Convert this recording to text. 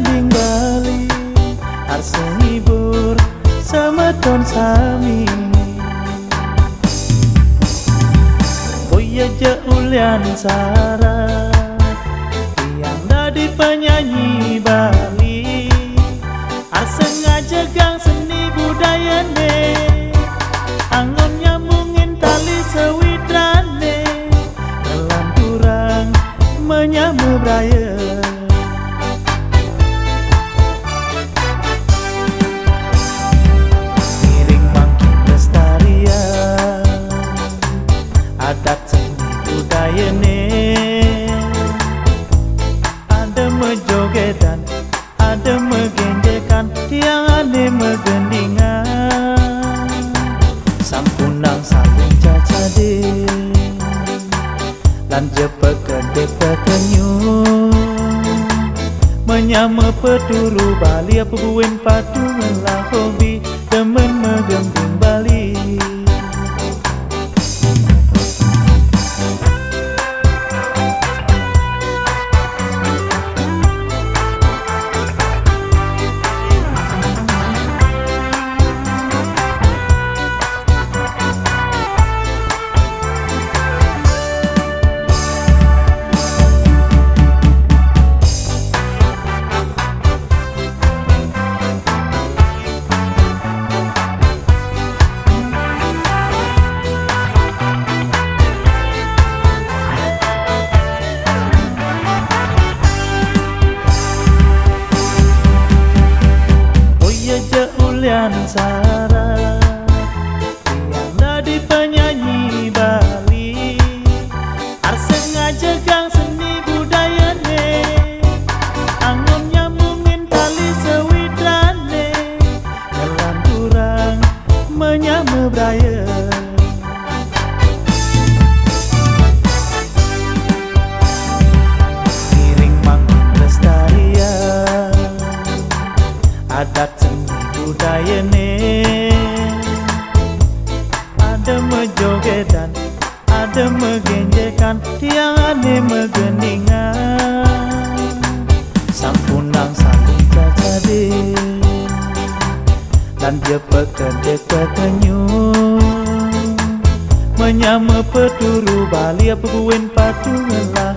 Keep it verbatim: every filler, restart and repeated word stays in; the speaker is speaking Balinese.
Ding Bali, arsa ngibur semeton sami. Boya ja ulian sarat, tiang dadi penyanyi Bali. Arsa ngajegang seni budayane, anggon nyambungin tali sawitrane, ngelanturang menyama braya. Ngiring mangkin lestarian adat seni budayane. Ada mejogedan, ada megenjekan, tiang ane megendingan. Sampunang saling cacade, lan jepek kedip kenyum. Menyama peturu Bali, apa buin patu ngelah hobi, demen megembing Bali. Boya ja ulian sarat, tiang dadi penyanyi Bali. Arsa ngajegang seni budayane, anggon nyambungin tali sawitrane, ngelanturang menyama braya. Ngiring mangkin lestarian adat seni budayane. Ada mejogedan, ada megenjekan, tiang ane megendingan. Sampunang saling cacade, lan jepek kedip kenyum. Menyama peturu Bali, apa buin patu ngelah